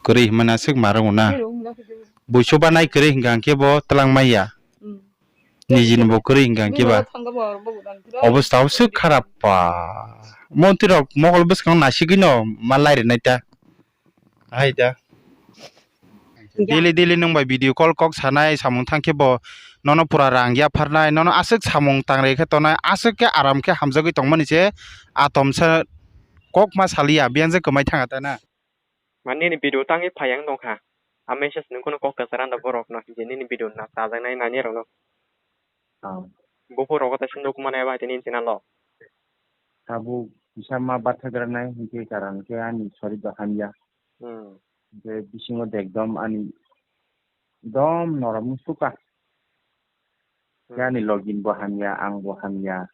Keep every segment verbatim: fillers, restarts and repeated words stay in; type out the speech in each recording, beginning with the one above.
kwrwi hwnmani aswk ma rwngo na. Buisoba nai kwrwi hwnkha hwnkhe bo twlang maya. Nijini bo kwrwi hwnkha hwnkhe ba. Obostha o swk kharap pa. Montri rok mokol bwskango nasigwi no ma lai rwnai ta. Hai da. Daily daily nwng bai video call kok sanai samung thang khe bo nono pura rang yapharnai, nono aswk samung tangrwi khe tongnai, aswk khe aram khe hamjagwi tongmani se atom sa kok ma saliya, biyang je kwmai thanga ta na. Mane nini video tangwi phai ang nokha. A message nwng kheno kok kwchar anda borok no je nini video na chajaknai nani rok no. Ah. Buphur rogo ta sinduk mane bai tini channel o. Tabuk kisa ma bathagranai hinkhe karan khe ani sorit bo hamya. Hmm. Hinkhe bisingo de ekdom ani ekdom norom suka. Hmm. Khe ani login bo hamya, ang bo hamya.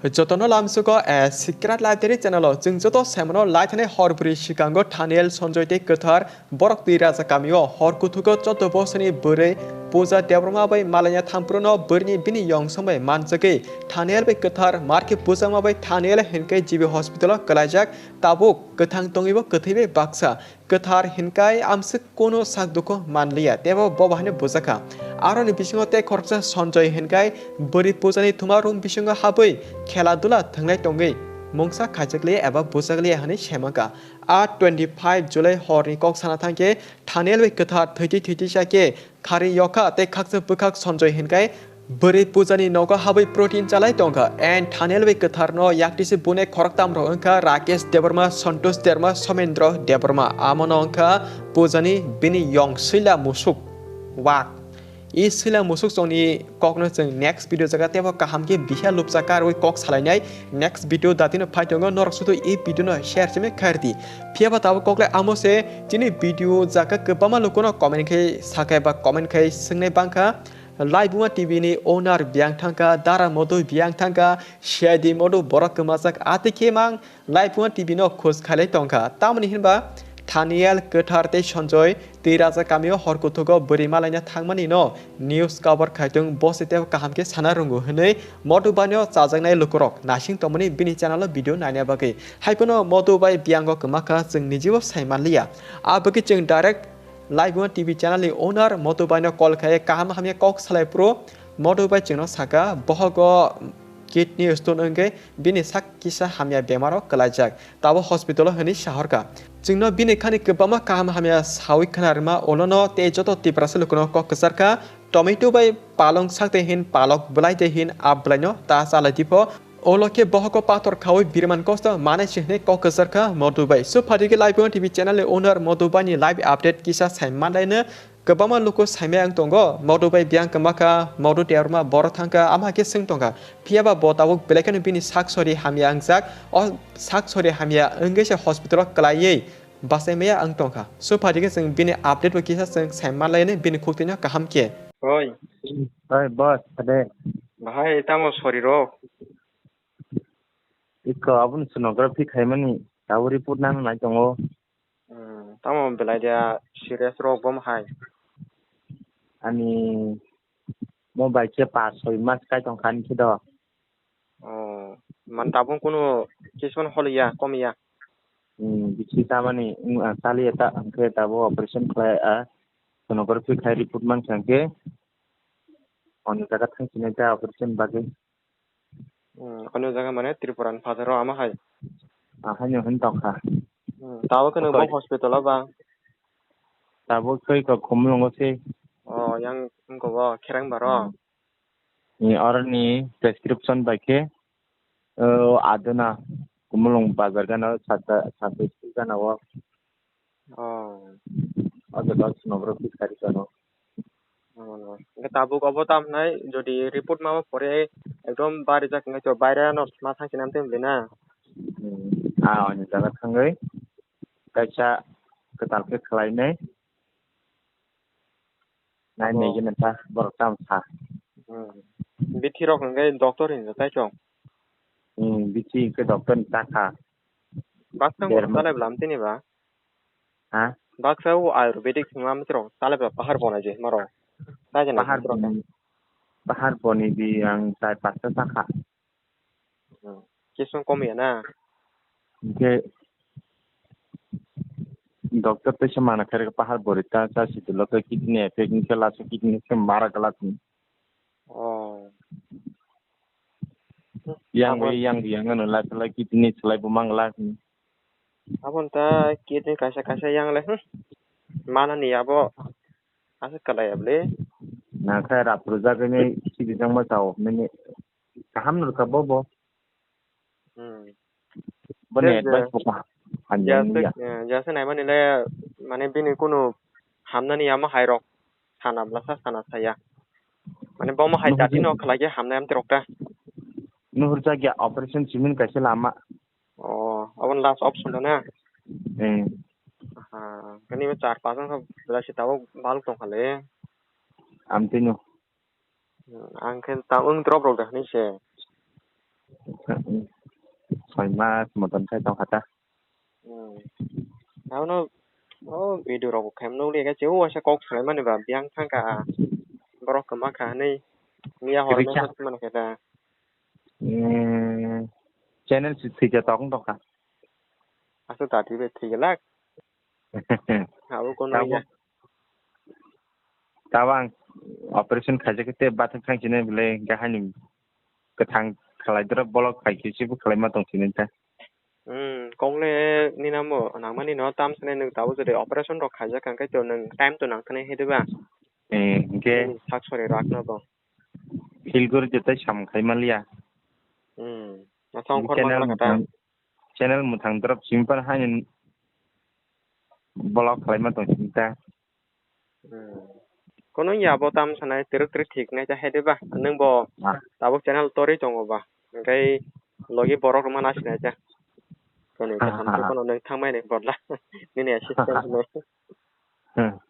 Jotono lamsugo, eh, Secret Library channel o chwng joto saimano lai thani hor bwrwi sikango Thaniel Sonjoy tei kwthar Borok twi raja kamio hor kuthugo chaudo bosorni bwrwi Puja Debbarma bai malaina thampruno bwrwini bini yong song bai manjagwi Thaniel bai kwthar markhe Puja ma bai Thaniel hinkai G B hospital o kwlaijak, tabuk kwthang tongwibo kwthwi bai baksa. Kwthar hinkai amswk kono sak dukho manliya tebo bo bahai no bujakha. Aroni bisingo tei khoroksa Sonjoy hinkai bwrwi Puja ni thuma room bisingo habwi khela dula thwnglai tongwi mungsa khaijakliya eba bujakliya hinwi saimankha. A twenty five July horni kok sana thangkhe Thaniel bai kwthar thwitwi thwitwi sakhe khari yokha tei khaksa bwkhak Sonjoy hinkai bwrwi Puja ni nogo habwi protein chalai tongkha and Thaniel bai kwthar no yaktisi bune khoroktam rok wngkha Rakesh Debbarma, Santosh Debbarma, Somendro Debbarma. Amo no wngkha Puja ni bini yong swila musuk wak. I swila musuk songni kokno chwng next video jaga teibo kaham khe biha lupsa karwi kok salainai. Next video datino phai tongo, norok sudu i video no share simi khairdi. Phiya ba tabuk kok le amo se, chini video jaga kwbangma lukuno comment khai sakai ba comment khai swngnai bangkha. Laibuma T V ni owner biyang thangkha, Dara Modu biyang thangkha, Shadi Modu borok kwmajak ati khe mang Laibuma T V no khoj khailai tongkha. Tamoni hinba Thaniel, Kwthar tei Sonjoy twi raja kamio hor kuthugo bwrwi malaina thangmani no news cover khai tong, bo se tebo kaham khe sana rwngo hwnwi Modu bai no chajaknai lukurok naising tongmani bini channel o video naina bagwi. Hai phano Modu bai biyango kwma kha chwng nijibo sai manliya. A bagwi chwng direct Laibuma T V channel ni owner Modu bai no call khai kaham hamya kok salai phuru Modu bai chwngno saka bohogo kidney stone wngwi bini sak kisa hamya bemaro kwlaijak, tabuk hospital o hwnwi sahorkha. Chwngno bini khani kwbangma kaham hamya sawi khna rwma, ulono tei joto Tiprasa lukuno kok kwcharkha. Tomato bai palong sak de hin, palok bwlai de hin, a bwlaino ta chalai dipho. Ulo khe bohogo pathor khawi biriman kosto manai se hwnwi kok kwcharkha Modu bai. Suphadige Laibuma T V channel ni owner Modu bai ni live update kisa sai manlaino. Kwbangma luku saimaya wng tongo, Modu bai biyang kwma kha, Modu Debbarma borok thang kha, ama khe swng tong kha. Phiya ba bo tabuk belai kheno bini sak sori hamya wngjak, o sak sori hamya wngwi se hospital o kwlaiwi bachai maya wng tong kha. Suphadige chwng bini update bo kisa chwng sai manlaini bini khuk twino kaham khe. Oi. Oi, boss, ade. Bahai tamo sori rok? Iko aboni sonography khaimani, tabuk report nang nai tongo. Hmm, tamo belai dia serious rok bo hai? Ani mo bai khe pas soi mas kai tong kha ani khe do. Oh, man tabung kunu kisu holiya, komiya? Hmm, bisi tamani, hmm, ah, chaliya ta, hwnkhe tabuk operation khlai, ah, sonography khai report mankha hwnkhe, oni jaga thangsinai ta operation bagwi. Hmm, ano jaga mane Tripura ni phatar o ama hai. Ah, haino hin tong kha. Hmm, tabuk khe nwng bo hospital o ba? Tabuk twi kok Khumulwngo se. Oh, yang wngkha bo Kherang baro? Hmm. Ni oroni prescription bai khe, oh, aduna Khumulwng bazar gana sata, sata school gana o. Oh. O jaga o sonography kharwi tongo. Oh, no. Hwnkhe tabuk obo tamo hwnai, jodi report ma pore ekdom barijak hwnkhe to baire no ma thangsinani tei bwlwi na? Hmm. Ah, oni jaga thangwi kaisa kwtal khe khlainai. Nai obo nai gini ta borok tamo sa. Hmm. Bithi rok hwnkhe doctor hinwi tai chong? Hmm, bithi hwnkhe doctor ni ta kha. Baksa derma. Talai bwlam tini ba? Ha? Baksa o ayurvedic hwnma mitrok talai bwlam pahar bonai je hwnma rok. Tai jani bahar boni, bahar boni di ang chai pasta ta kha. Hmm. Kisung komiya na? Hwnkhe Doctor tei se mana khairok pahar bori ta, ta si tulo khe kidney effect ni khe laso kidney se mara glass ni. Oh. Yang Abo bai yang yang ano laso lai kidney slai bo mang glass ni. Abo ta kidney kaisa kaisa yang le, hmm. Mana ni abo asa kalai abli. Na khe rap rujak ni sidi jang ma chao, nini kaham nurka bo bo. Hmm. Boni Yes, advice yes. bo kaham. Hamya Jasa, nungya. eh, jasa naimani le, mane bini kunu hamnani amo hai rok sana bwlasa sana saya. Mane bomo hai Nuhur jati no khlai khe hamnai amte rok ta. Nuhur jagya operation simin kaisa lama. Oh, abon last option da na. Eh. Ha, kani bo char pas ang bwlasi tabuk baluk tong khale. Amtino. Hmm, ang khe ta wng drop rok da hinwi se. Soi mas motom khai tong kha ta. Hmm. Abono, o video rok bo khem nukliya khe, o waisa kok swlai mani ba, biyang thang kha, borok kwma kha hinwi, miya hor Kwrwi kha. Message man khe da. Hmm, channel si thwi khe tong tong kha. Aswk ta thwi bai thwi glak. Abo kono Tabuk. ya. Tabo ang operation khaijak khe tei bathang thang sini belai hwnkhe haini kwthang khlai doro bolok khai khe sibo khlai ma tong sini ta. Hmm, kok le nini amo nangmani no tam sene nwng tabuk jodi operation rok khaijak kha khe to nwng time to nang thani hai diba? Eh, hwnkhe Nini sak sori rak no bo. Feel gori je tai sam khai ma liya. Hmm, asong Hwnkhe khor ma channel kha ta. Mwthang, channel mwthang drop simpan haini bolok khlai ma tong sini ta. Hmm. Kono ya bo tam sanai twrwk twrwk thik nai ta hai de ba. Nwng bo Ah. tabuk channel torwi tongo ba. Hwnkhe logi borok rwma na sinai ta. Koni Ha, kaham ha, khe ha. Kono nwng thangmai ni bodla. Nini assistant hinwi. Hmm.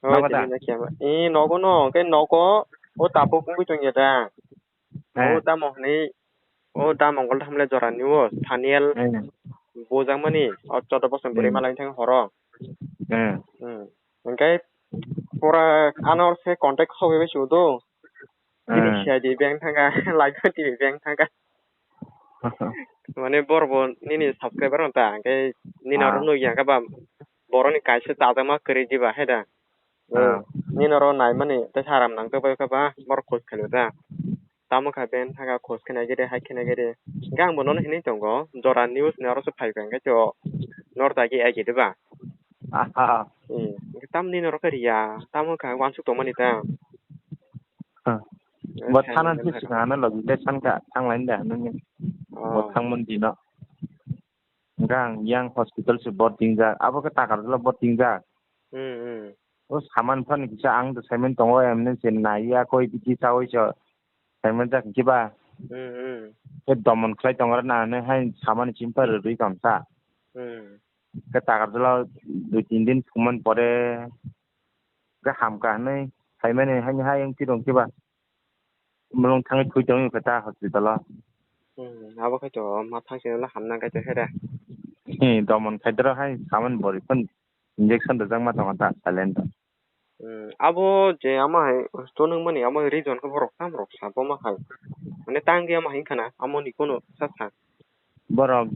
Oh, Nogo da? Tini na kiyama. Eh, nogo no, hwnkhe nogo o tabuk wngwi tongya da. Eh. O tamo hwnwi, o da Mongol thamle jora ni o Thaniel Eh. Bojakmani, o chwddo bosor bwrwi Hmm. malai thang horo. Eh. Hmm. Hwnkhe pura ano se contact khogwi bai sudo. Tini Eh. C I D bank thangkha, live T V bank thangkha. Mane borok bo nini subscriber wng ta, hwnkhe nini Ah. oro nukya hwnkhe ba borokni kaisa chajakma kwrwi diba hai da. Ah. Nini oro naimani tei saram nang tei bai khe ba borok khoj khailo da. Tamo kha ben thangkha khoj khe nai gede, hai khe nai gede. Hwnkhe ang bo nono hinwi tongo, jora news ni oro se phai kha hwnkhe to nor dagi agi diba. Aha. Hmm, hwnkhe tamni norok khe riya, tamo kha uansuk tongmani ta. Ha. Eh, Bo saimanya thana se nang swkang ano logi tei sankha thanglaini da hinwi. Oh. Bo thangmani dino. Hwnkhe ang yang hospital se bor tingjak. Abo khe Takarjala bor tingjak. Hmm, hmm. O saman phano kisa ang do saiman tongo, emni se naiya koi bidi saui se saiman jak hwnkhe ba. Hmm, hmm. Khe domon khlai tongo na hinwi hai samani chimpa rwrwi tongsa. Hmm. Khe Takarjala dui tin din thumani pore khe hamkha hinwi saimani haini hai wng phirong khe ba. Bolong thangwi thwi tongwi khe ta hospital o. Hmm, abo khe to ma thang sino hamna khe to hera. He, domon khai doro hai saman bori phun injection rijak ma tongo ta silent o. Hmm, abo je ama hai chonwng mani amo reason khe borok tam rok sa bo ma hai. Mane tang di ama hai khana amo ni kono sa sa. Borok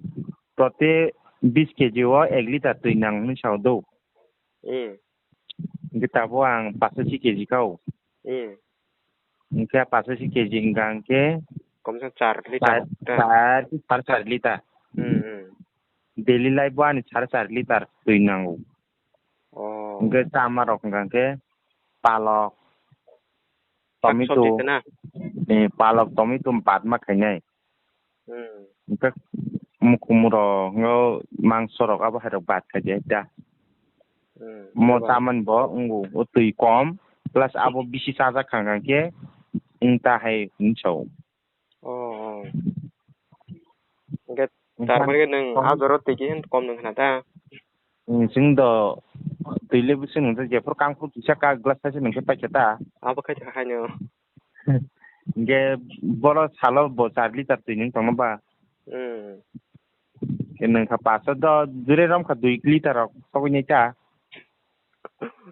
proti bis K G o ek liter twi nang hinwi sao do. Hmm. Hwnkhe tabuk ang pasashi K G kha o. Hmm. Hwnkhe pasashi K G hwnkha hwnkhe Komse char liter char, ta. Char, sar char liter. Hmm, hmm. Daily life o ani sar char liter twi nango. Oh. Hwnkhe chama rok hwnkha hwnkhe palok, Sak tomato, sabji se na? Eh, palok, tomato, bat ma khainai. Hmm. Hwnkhe mukhumuro, ngo mangso rok abo hai rok bat khai de ta. Hmm. Mo Abo. Chamani bo, ngo, o twi kom, plus abo bisi chajak kha hwnkhe, wng ta hai hinwi sao. Oh, oh. Hwnkhe Hwnkhe tar mani khe nwng kom. A jora twi khe kom nwng khna ta? Hmm, chwng do twi le bwswk nwng ta, jephuru kang phuru kisa ka glass kaisa nwng khe paikha ta. Abo khai ta haino. Hwnkhe boro salo bo char liter twi nwng tongma ba? Hmm. Khe nwng kha paso do jure rom kha dui liter rok sogwi nai ta.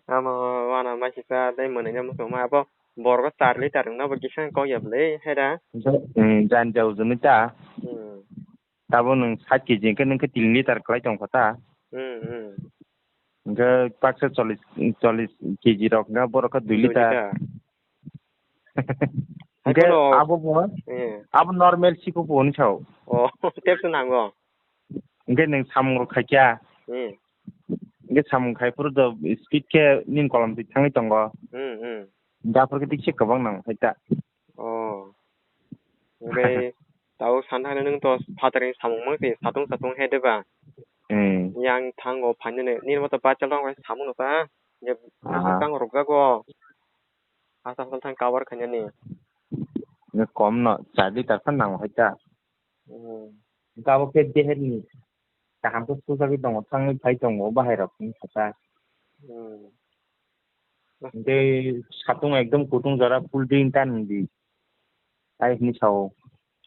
Amo wana maisingsa tei mwnwi no muchungma abo borok char liter wngna bo kisa kok ya bwle hai da. Hwnkhe, hmm, jani ja ujunwi ta. Hmm. Tabo nwng sat K G hwnkhe nwng khe tin liter kwlai tong kha ta. Hmm, hmm. Hwnkhe baksa chollish, chollish K G rok hwnkhe borok khe dui liter. Dui liter. Hwnkhe Haikheno abo bo, eh. Abo normal siko bo hwnwi sao. Oh, tepse nango. Hwnkhe nwng samung rok khaikha. Hmm. Hwnkhe samung khai phuru do speed khe nini kolom twi thangwi tongo. Hmm, hmm. Hwnkhe aphuru khe tikse kwbang nang khaita. Oh. Hwnkhe tabuk santhani nwng to phatarni samung mang se satung satung he de ba? Hmm. Yang thango phainani nini moto bachal rok samung no ta. Aha. Tang rok jago. Asal asal thang cover khainani. Nini kom no char liter phan nango hai ta. Hmm. Tabuk khe deherni kaham khe sujagwi tongo, thangwi phai tongo bahai rok ni kha ta. Hmm. Tei satung ekdom kutung jora cool drink ta nung di. Tai hwnwi sao.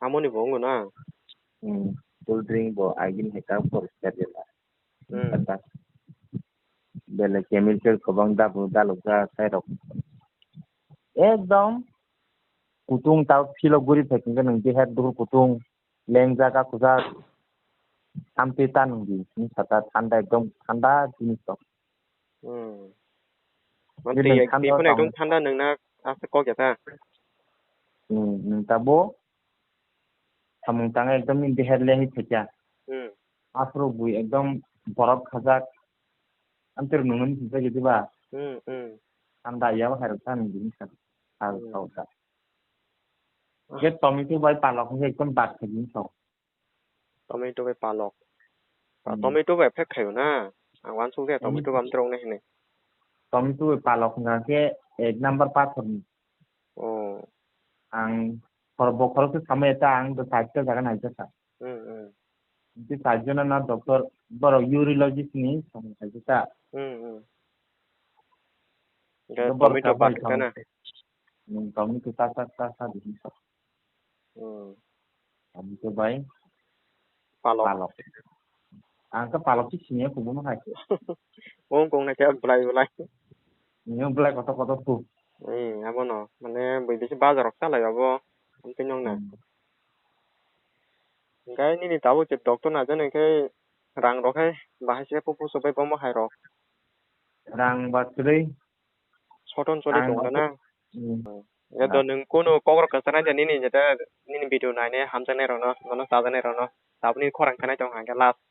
Amoni bo wngo na? Hmm, cool drink bo agini hai ta poriskar jela. Hmm. Kata. Belai chemical kwbang dabu dalukjak sai rok. Ekdom kutung ta philo guri phai tongkhe nwng deher duhur kutung. Lengjak, akhujak, amtwi ta nungdi, hwnwi sata thanda, ekdom thanda jinis rok. Hmm. Mane twi, twi phano ekdom thanda nungna aswk kok ya ta? Hmm, nwng tabuk samung tangwi ekdom nini deher lehai phaikha. Hmm. Aphuru bui ekdom borok khajak, amtwi rok nungmani hwnjak ya diba? Hmm, hmm. Thanda ya bo hai rok ta nungdi hwnwi sa, sa, hmm, sa. Hwnkhe tomato bai palok hwnkhe ekdom bak khaidi wngkha. Tomato bai palok. Hmm. Tomato bai phek khaio na? Ang uansuk de tomato bai amtwrwng nai hinwi. Tomato bai palok hwnkha khe ek number pathor ni. Oh. Ang khor-, bokhorok se samaya ta ang do sajta jaga naijak kha. Hmm, hmm. Hwnkhe sajjona na doctor borok urologist ni samung khaijak ta. Hmm, hmm. Hwnkhe tomato bai kha na? Hmm, tomato ta, ta, ta, ta, ta, ta. Hmm. Tomato bai palok. Palok. Ang khe palok se siniya kubun hai. Wng kong nai khe belai belai. Nini belai kotor kotor khu. Hmm, abono. Mane bui bisi bazar rok chalai abo. Amtwi nong na. Hmm. Hwnkhe nini tabuk je doctor najaknai khe rang rok hai bahai se pupu chubai bomo hai rok. Rang ba kwrwi. Soton choli tong na. Hmm. Ya to nwng kunu kok rok kwchana de nini jeta nini video naine hamjaknai rokno, nono chajaknai rokno. Tabukni khorang khanai tong hwnkhe last.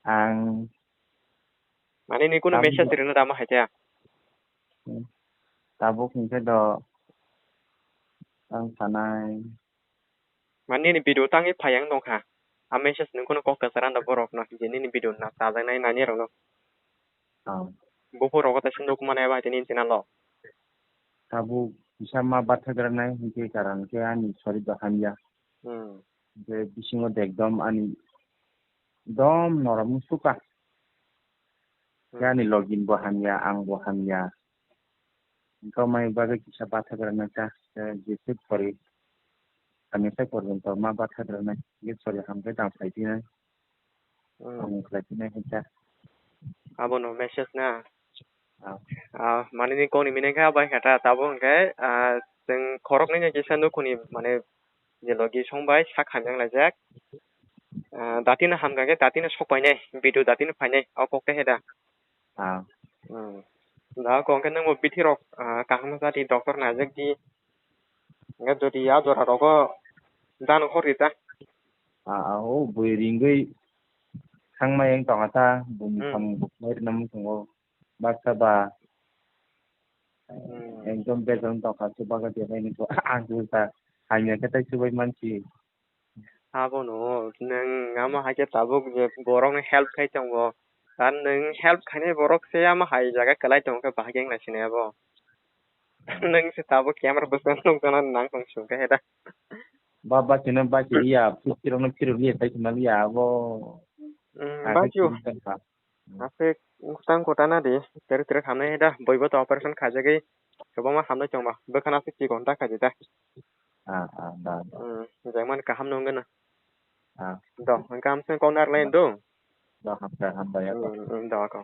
Ang mane ni kunu message rwna tamo hai khe. Hmm. Tabuk hwnkhe do ang sanai. Mane nini video tangwi phai ang nokha. A message nwng kheno kok kwchar ano borok no je nini video na chajaknai nani rok no. Ah. Buphur rogo teisa nuk mane bai tini channel o. Tabuk kisa ma bathagranai hinkhe karan khe ani sorir bo hamya. Hmm. Hinkhe bisingo de ekdom ani ekdom norom suka. Hmm. Khe ani login bo hamya, ang bo hamya. Wngkha mai bagwi kisa bathagranai ta, eh, jesa pori, hamya sai porjonto ma bathagranai, je sori hamkhe tang phaiphinai, hmm, tong khlaiphinai hai ta. Abono message na? Ah. Ah, mane ni kok ni meaning khe abo hai khe ta, tabuk hwnkhe, ah, chwng khoroknwi no kisa nukhuni mane je logi song bai sak hamya wng laijak. Ah, dati no hamkha khe dati no sok painai, video dati no phainai, o kok khe he da. Ah. Hmm. Da kok hwnkhe nwng bo bithi rok, ah, kaham khe di doctor naijak di. Hwnkhe jodi a jora rogo dan hor rita. Ah, ah, o bui ringwi thangmai wng tongkha ta, bumung samung bo khlai rwna muchungo baksa ba. Hmm. Ekdom bejal wng tongkha, chubago de hai nukho. Ang khe ta hamya khe tai chubai mansi. Abono nwng amo hai khe tabuk je borokno help khai tongo. Ar nwng help khainai borok se amo hai jaga kwlai tongo khe bahai khe wng nai sinai abo. Nwng se tabuk camera bwskango nukjaknai nang tong sung khe da. Ba, ba, chwngno ba, chwng ya, phirok no phirok liya, tai chwngno liya, abo. Hmm, ba, chwng. Aswk tang kota na di, tere tere hamnai da, boibo to operation khaijagwi, kwbangma hamnai tongma, bwkhano aswk chikon ta khaidi da. Ah, ah, da, da. Hmm, jengmani kaham nung gana. Ah. Do, hwnkhe amswk kok narwknai do. Do, hamkha, hambai, ya, do. Hmm, hmm, do, kok.